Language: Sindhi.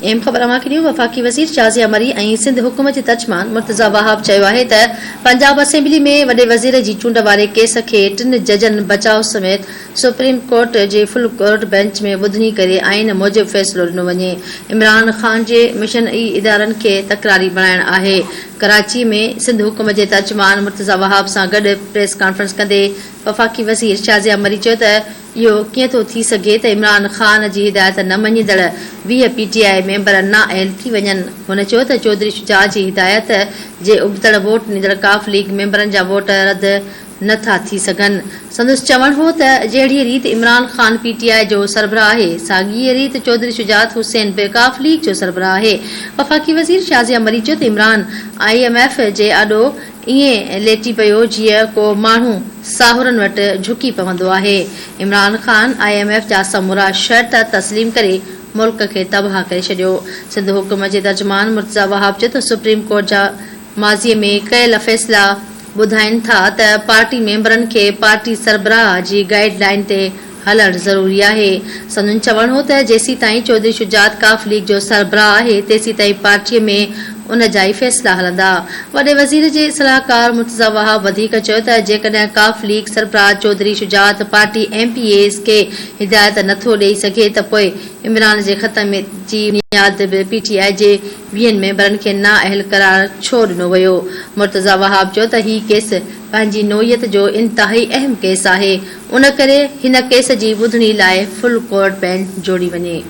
اهم خبر اوهان کي ڏيون وفاقي وزير شازيه مري ۽ سنڌ حڪومت جي ترجمان مرتضيٰ وهاب چيو آهي ته پنجاب اسيمبلي ۾ وڏي وزير جي چونڊ واري ڪيس کي ٽن ججن بچاء سميت سپريم ڪورٽ جي فل ڪورٽ بئنچ ۾ ٻڌڻي ڪري آئين موجب فيصلو ڏنو وڃي عمران خان جي مشن ئي ادارن کي تڪراري بڻائڻ آهي ڪراچي ۾ سنڌ حڪومت جي ترجمان مرتضيٰ وهاب سان گڏ پريس ڪانفرنس ڪندي وفاقي وزير شازيه مري چيو ته اهو ڪيئن ٿو ٿي سگهي ته عمران خان جي هدايت نه مڃيندڙ 20 پي ٽي آء ميمبر نااهل ٿي وڃن. هن چيو ته چوڌري شجاع جي هدايت جي ابتڙ ووٽ ڏيندڙ قاف ليگ ميمبرن جا ووٽ رد نه ٿا ٿي سگهن. سندس چوڻ هو ته جهڙيء ريت عمران خان پي ٽي آء جو سربراهه آهي، ساڳيء ريت چوڌري شجاعت حسين به قاف ليگ جو سربراهه آهي. وفاقي وزير شازيه مري چيو ته عمران I M F جي آڏو ائين ليٽي پيو جيئن ڪو ماڻهو ساهورن وٽ جهڪي پوندو آهي. Imran Khan I M F جا سمورا شرط تسليم ڪري ملڪ کي تباهه ڪري ڇڏيو. سنڌ حڪومت جي ترجمان مرتضيٰ وهاب چيو ته سپريم ڪورٽ جا ماضي ۾ ڪيل فيصلا ٻڌائين ٿا ته پارٽي ميمبرن کي پارٽي سربراهه جي گائيڊ لائين تي هلڻ ضروري آهي. سندن چوڻ هو ته جيسيتائين چوڌري شجاعت قاف ليگ جو سربراهه آهي تيسيتائين پارٽيء ۾ ان جا ئي فيصلا هلندا. وڏي وزير جي صلاحڪار مرتضيٰ وهاب وڌيڪ چيو ته جيڪڏهن قاف ليگ سربراهه Chaudhry Shujaat party M P As کي هدايت نه ٿو ڏئي سگهي ته پوء عمران جي خط جي بنياد به پي ٽي آء جي ويهن ميمبرن کي نااهل قرار ڇو ڏنو ويو. مرتضيٰ وهاب چيو ته هي ڪيس پنهنجي نوعيت جو انتهائي اهم ڪيس آهي ان ڪري هن ڪيس جي ٻڌڻي لاء فل ڪورٽ بينچ جوڙي وڃي.